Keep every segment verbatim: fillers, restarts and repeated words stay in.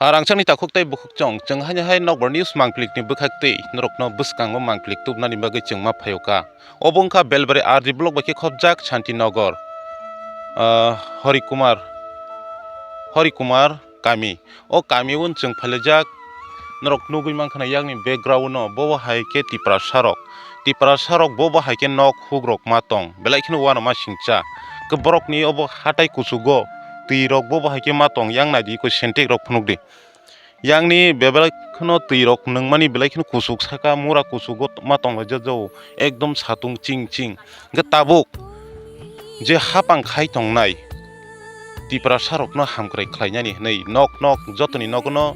Rangchakni takhuk tei bukhuk chwng, chwng haino hai nokbar news mangplikni bwkhak twi norokno bwskango mangplik tubnani bagwi chwng ma phaio ka. Obo wngkha Belbari R D block bai khe khopjak Santinagar, ah, Horikumar, Horikumar kami. O kami o chwng phailaijak, norok nugwi mankha na yakni background no, bo bo hai khe Tiprasa rok. Tiprasa rok bo bo hai khe nok huk rok ma tong, belai kheno uanama singcha. Khe borokni obo hatai kuchugo twi rok bo bo hai khe ma tong, yang naidi iko sentek rok phunukdi. Yangni bebelai kheno twi rok nungmani belai kheno kuchuk saka mura kuchugo ma tonglaijak jao, ekdom satung ching ching. Hwnkhe tabuk je hapang khai tongnai Tiprasa rokno hamkrai khlainani hwnwi nok nok jotoni nogono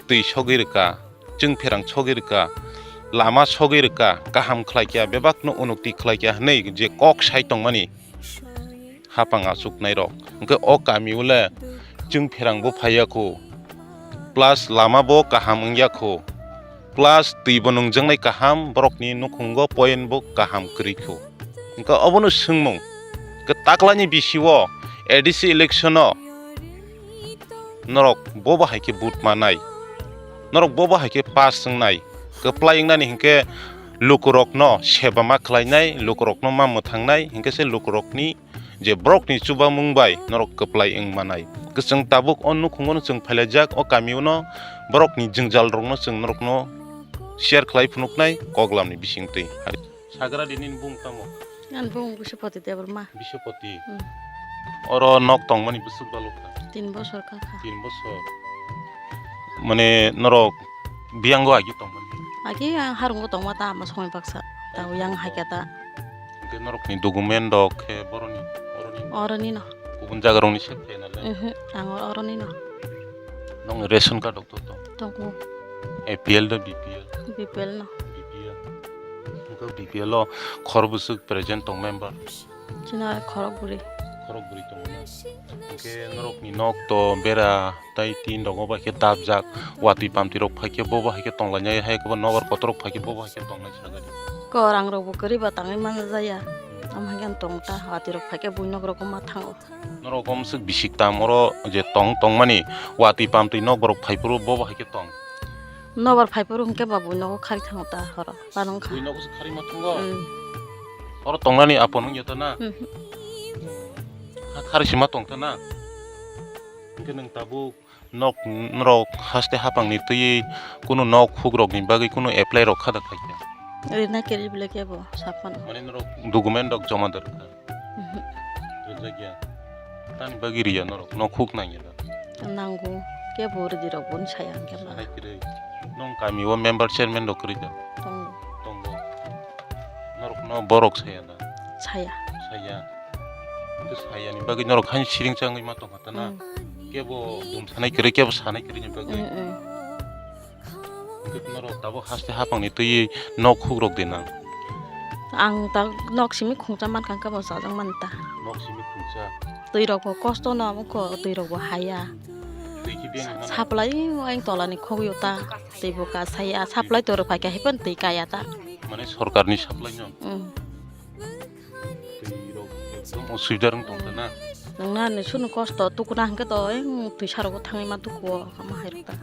twi sogwi rwkha, chwng pherang sogwi rwkha, lama sogwi rwkha, kaham khlaikha, bebakno unukti khlaikha hwnwi je kok sai tongmani hapang achuknairok. Hwnkhe o kami o le chwng pherangbo phaiya kho, plus lama bo kaham wngya kho, plus twi bo nungjaknai kaham, borokni nukhungo point bo kaham kwrwi kho. Hwnkhe obono swngmung, hwnkhe taklaini bisio A D C election o norok bo bahai khe vote manai, norok bo bahai khe pass wngnai, kwplai wngnani hwnkhe lukurokno seba ma khlainai, lukurokno ma mwthangnai, hwnkhe se lukurokni je borokni chubamung bai norok kwplai wng manai. Kwchwng tabuk o nukhungo no chwng phailaijak, o kamio no borokni jwngjal rokno chwng norokno share khlai phunuknai koklamni bisingtwi. Sagra di nini bung tamo? Ani bung Biswapati Debbarma. Biswapati. Hmm. Oro nok tongmani bwswk balukha? Tin bosor kakha. Tin bosor. Mane norok biyango agi tongmani? Agi ang harungo tongma ta ama somoi baksa. Tao yang haikha ta. Hwnkhe norokni document rok khe boroni, oroni? Oroni no. Kubun jaga rokni se khe na le? Mhm, ang oroni no. Nokni ration card rok to tong? Tongo. A P L do B P L? B P L no. B P L. Hwnkhe B P L o khorok bwswk present tong member? Chini khorok bwrwi. Khorok bwrwi tongo na? Hwnkhe norokni nok to bera tai tin rogo bai khe dapjak, watwi pamtwi rok phai khe bo bo hai khe tonglainai, hai khe bo nobar kotor rok phai khe bo bo hai khe tongnai saga di. Kor ang rok bo kwrwi ba tangwi manja jaya, am hai khe tong ta, watwi rok phai khe buino rok ma thango. Norok om swk bisik tam oro je tong tongmani watwi pamtwi nok borok phai phuru bo bo hai khe tong. Nobar phai phuru hwnkhe ba buino khari thango ta horo. Panung kha. Buino khari ma thango? Hmm. Oro tongnani apon wngya ta na? Hmm. Ha khari sima tong ta na? Hwnkhe nwng tabuk nok norok haste hapangni twiwi kunu nok hukrokni bagwi kunu apply rok kha da khaikha? Rina kiri bile kebo sapan. Mane norok document rok joma da rwkha? Mhm. Rwjakya. Tani bagwi riya norok nok huk nangya da? Nango, kebo rwdi rok boni saya hwnkhe ma. Sanai kwrwi. Nong kami o member chairman rok kwrwi da? Tongo. Tongo. Norok no borok saya da? Saya. Saya. Hwnkhe sayani bagwi norok haino siring changwi ma tongkha ta na? Mm. Kebo bum sanai kwrwi, kebo sanai kwrwi ni bagwi. Mm, mm. Hwnkhe norok tabuk haste hapangni twiwi nok hukrok de nang? Ang ta nok simi khungcha mankha, hwnkhe bo chajak mani ta. Nok simi khungcha? Twi rok bo kosto no, amo ko twi rok bo haya. Twi khe beng mano? Supply o ang tolani khogwi o ta. Twi bo ka saya, supply to rwphai kha, haiphano twi kaya ta. Mane sorkarni supply no? Mm. Twi rok ekdom osubida rwng tong kha na? Nang na ni sunu kosto tukuna hwnkhe to, eng twi sarok o thangwi ma tuku o, ama hai rok ta.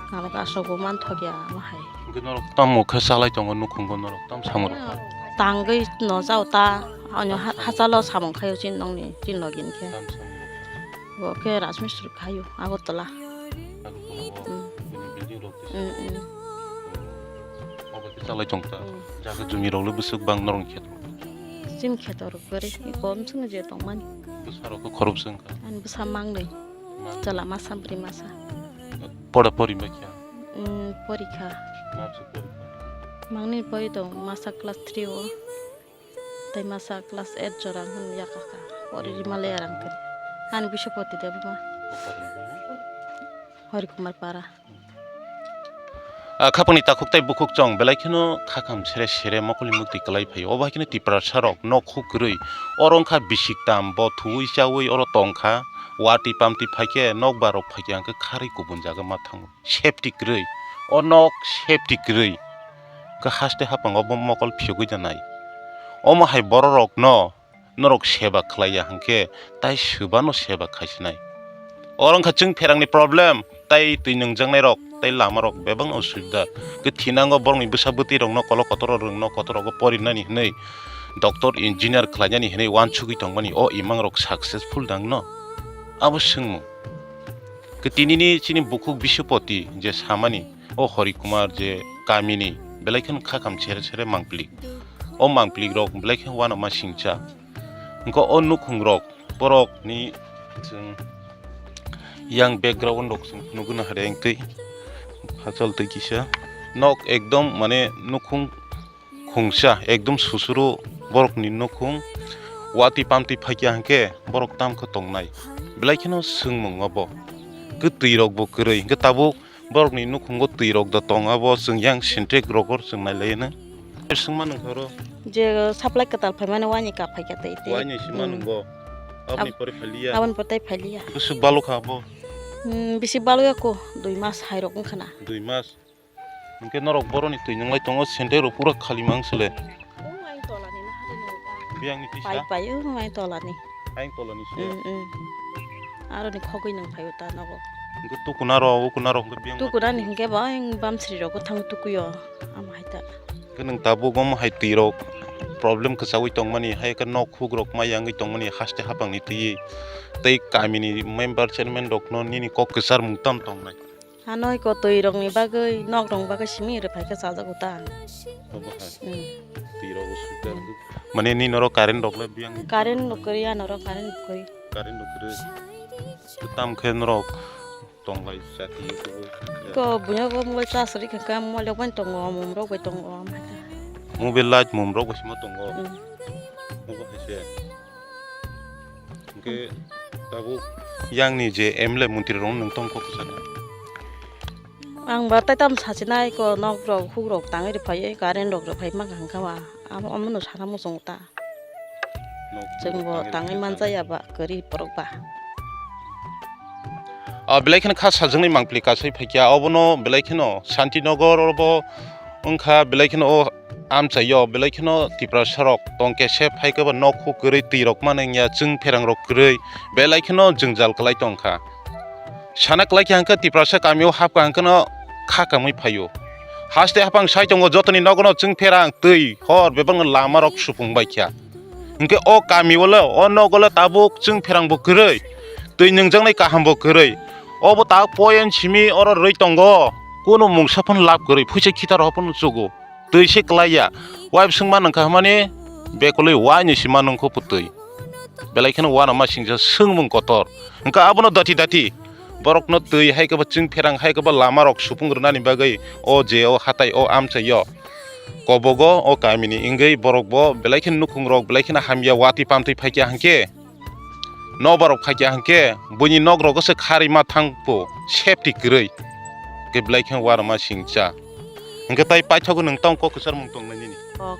Nang ka aswk bo man thok ya, ama hai. Hwnkhe norok tamo khe chalai tongo nukhungo, norok tam samung rok? Tangwi no jao ta, ano ha-, hachalo samung khaio chin nongni, chin login khe. Tam samung rok? Bo khe Rajmistri khaio, Agartala. Agartala o? Mm. Bini building rok kisa? Mm, mm. Obo khe chalai tong ta? Mm. Jaga jumi rok le bwswk bang norok khe? Chini kheto rok kwrwi, kom chwng je tongmani. Bwsa rok khe khorokbwswk wngkha? Ani bwsa mangnwi. Mangnwi. Chwla masa, bwrwi masa. Pora pori ma khe? Mm, porikha. Ma bwswk porikha? Mangnwi pori tong, masa class three o. Tei masa class eight jora hwn yakha kha. Pori rima le arang khe. Ani Biswapati Debbarma. Horikumar Para. Ah, khapangni takhuk tei bukhuk chong belai kheno khakham sere sere mokoli mukti kwlai phaio. Obo hai kheno Tiprasa rok nok huk kwrwi oro wngkha bisik tam, bo thuwi chawi oro tongkha. Watwi pamtwi phaikhe nokbar rok phaikhe hwnkhe kharwi kubun jaga ma thango. Safety kwrwi, o nok safety kwrwi, khe haste hapang obo mokol phiyogwi da nai. Omo hai borok rokno norok seba khlai ya hwnkhe, tai swbano seba khaisinai. Oro wngkha chwng pherangni problem, tai twi nungjaknairok, tai lamarok bebak osubida. Khe thinango borokni bwsa bwtwirokno, kolok kotor rwngno, kotor rogo porinani hwnwi doctor, engineer khlainani hwnwi uansugwi tongmani o imangrok successful dangno? Abo swngmung. Khe tinini chini bukhuk bisupoti je samani, o Hori Kumar je kamini belai kheno khakam sere sere mangpili. O mangpilikrok belai kheno uanama singcha. Hwnkhe o nukhungrok borokni chwng yang background rok chwng nugwi nahareng twi hachal twi kisa nok ekdom mane nukhung khungsa ekdom susuru borokni nukhung watwi pamtwi phaikya hwnkhe borok tamkhe tongnai belai kheno swngmung obo. Khe twirokbo kwrwi hwnkhe tabuk borokni nukhungo twirok da tong abo chwng yang sintek rogor chwng nailaino. Swngma nungkha oro. Je supply kwtal phaimani waini kap phaikha tei tei. Waini sima nungo. Aboni pore phailiya. Aboni pore tei phailiya. Bwswk balokha abo? Hmm, bisi balokya ko, dui mas hairok wngkha na. Dui mas. Hwnkhe norok boroni twi nwnglai tongo, sendai rok pura khali mang sele. Biyangni kisa? Pai pai o mai tolani. Ayang tolani se. Mm, mm. Aroni khogwi nang phaio ta nogo. Hwnkhe tukuna rok, ukuna rok hwnkhe biyang. Tukuna ni hwnkhe bo ayang bamsri rok bwthang tukuyo. Am hai ta. Hwnkhe nwng tabuk omo hai twi rok problem kwchaui tongmani, hai khe nok huk rok mai yangwi tongmani haste hapangni twi. Tei kamini member chairman rokno nini kok kwchar mung tam tongnai. Ano iko twi rokni bagwi, nok rokni bagwi simi rwphai khe chajago ta. Obo hai. Hmm. Twi rogo sujak. Hmm. Mane nini oro current rok le biyang. Current rok kwrwi, ano oro current rok kwrwi. Current rok kwrwi. Tam khe norok tonglai chati. Ko buino ko mobile charge ri kha, mobile rok bai tongo, mum rok bai tongo, am hai ta. Mobile light mum rok bai sima tongo. Hmm. Obo hai se. Hwnkhe tabuk yangni je M L A montri rok nwng tong kok kwchana? Ang ba tai tamo sachinai ko nok rok huk rok tangwi rwphai current rok rwphai mankha hwnkha ba amo omono sana muchungo ta. Nok huk rok tangwi rwphai manjaya ba kwrwi borok ba. O belai kheno kha sajwknai mangpili kasai phaikya obono belai kheno Santinagar oro bo wngkha belai kheno o amchaio belai kheno Tiprasa rok tongkhe se phaikhe bo nok huk kwrwi twi rok mano wngya chwng pherang rok kwrwi belai kheno jwngjal kwlai tongkha. Sana kwlai khe hwnkhe Tiprasa kamio hapkha hwnkhe no kha kamwi phaio. Haste haphang sai tongo jotoni nogono chwng pherang twi hor bebakno lama rok supung baikha. Hwnkhe o kamio le o nogo le tabuk chwng pherang bo kwrwi twi nwngjaknai kaham bo kwrwi. Obo ta poyen simi oro rwi tongo. Kunu mungsa phano lab kwrwi, phuisa khita rok phano chugo. Twi se kwlai ya. Wife swngma nang kha hwnmani bekolwi waini sima nung kho putwi. Belai kheno uanama singsa swngmung kotor. Hwnkha abono dati dati. Borokno twi hai khe bo chwng pherang hai khe bo lama rok supung rwnani bagwi o je o hatai o amchaio. Kobogo o kamini wngwi borok bo belai kheno nukhung rok belai kheno hamya watwi pamtwi phaikya hwnkhe. Nobar rok phaikya hwnkhe buini nok rogo se kharwi ma thang po safety kwrwi. Hwnkhe belai khe uanama singcha. Hwnkhe tai paithago nwng tong kok kwchar mung tongnai nini. Kok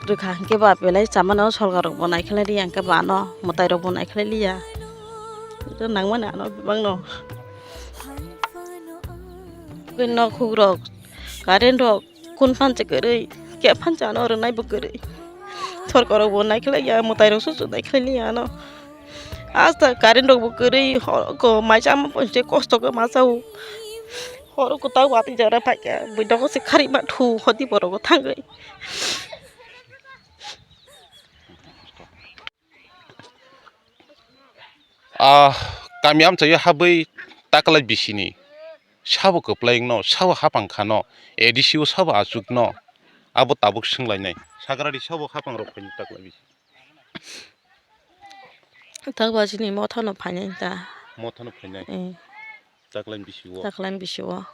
rwkha hwnkhe ba belai chamano sorkar rok bo naikhlai liya hwnkhe ba ano mwtai rok bo naikhlai liya. Hwnkhe nangmani ano bebakno. Hwnkhe nok huk rok, current rok, kun phancha kwrwi, khe phancha ano rwnai bo kwrwi. Sorkar rok bo naikhlai ya, mwtai rok susu naikhlai liya ano. Asta current rok bo kwrwi, hor ko mai chama ponse kosto khe ma chao. Hor ko ta watwi jora phaikha, bui dogo se khari ma thu hodi borok thangwi. Ah, kami amchaio habwi taklai bisini sabo kwplaino, sabo hapang khano, A D C o sabo achukno, abo tabuk swnglainai. Sagradi sabo hapang rok phaini taklai bisi. Takba chini mothano phainai ta. Mothano phainai. Eh. Taklaini bisi o. Taklaini bisi o.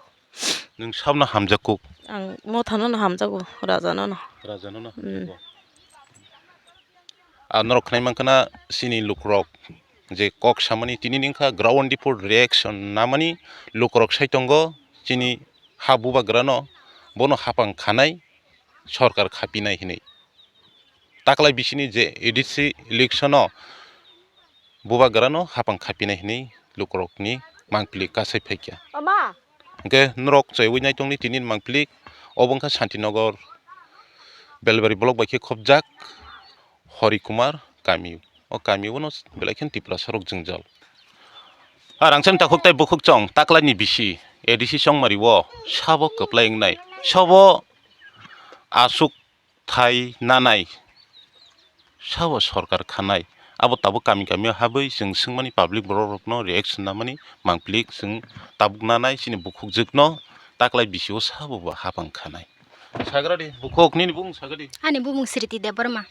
Nwng sabno hamjakgo? Ang mothano no hamjago, rajano no. Rajano no Mm. hamjago. Ah, norok khnai mankha na chini lukurok je kok samani tini wngkha ground report reaction namani lukurok sai tongo chini ha bubagrano bono hapang khanai sorkar khapinai hinwi. Taklai bisini je A D C election o bubagrano hapang khapinai hinwi lukurokni mangpili kasai phaikha. Ama. Hwnkhe norok chaiwi naitongni tini mangpili obo wngkha Santinagar Belbari block bai khe khobjak Hori Kumar kami. O kami bono belai kheno Tiprasa rok jwngjal. A rangchak takhuk tei bukhuk chong taklaini bisi A D C chongmari o sabo kwplai wngnai, sabo aswk thai nanai, sabo sorkar khanai. Abo tabuk kami kami o habwi chwng swngmani, public borok rokno reaction namani mangpili chwng tabuk nanai chini bukhukjwkno taklai bisi o sabo bo hapang khanai. Sagradi bukhuk, nini bumung sagadi. Ani bumung Sriti Debbarma.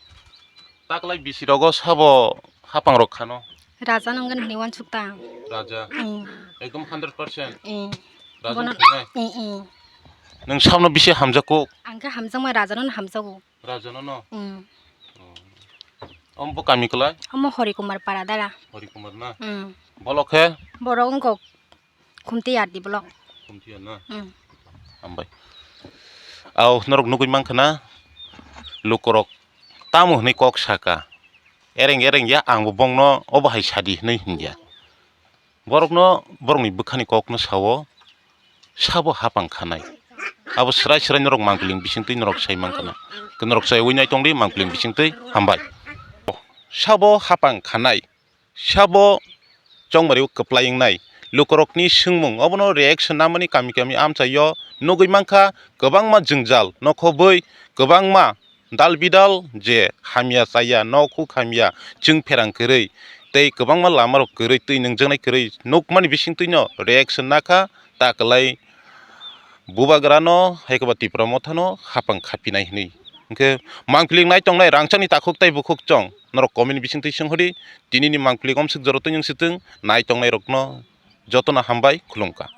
Taklai bisi rogo sabo hapang rok khano? Raja nongani hwnwi uansuk ta ang. Raja. Mm. Ekdom hundred percent. Mm. Raja. Bono thwinai? Mm, mm. Nwng sabno bisi hamjakgo? Ang khe hamjakma, Rajano hamjago. Rajano no? Mm. Oh. Omo bo kami kwlai? Omo Hori Kumar Para dara. Hori Kumar na? Mm. Bolok khe? Borok wngkok Khumti Yardi block. Khumti Yar na? Mm. Hambai. Au norok nugui mankha na, lukurok tamo hwnwi kok saka, ereng ereng ya, angbo bongno obo hai sadi hwnwi hwnya. Borokno, borokni bwkhani kokno sao, sabo hapang khanai. Abo swrai swrai norok mangpili bisingtwi norok sai mankha na. Norok saiwi naitongdi mangpili bisingtwi, hambai. Sabo hapang khanai. Sabo chongmari o kwplai wngnai lukurokni swngmung, obono reaction namani kami kami amchaio nugui mankha. Kwbangma jwngjal nokhobwi, kwbangma dal bidal je hamya chaya, nok huk hamya, chwng pherang kwrwi tei kwbangma lamarok kwrwi, twi nungjaknai kwrwi nukmani bisingtwino reaction nakha. Ta kwlai bubagrano, hai khe ba Tipra Mothano hapang khapinai hwnwi. Hwnkhe mangpili wngnai tongnai rangchakni takhuk tei bukhuk chong, norok comment bisingtwi swnghordi, tinini mangpili omswk jora twi wngsitwng, nai tongnairokno jotono hambai khulumkha.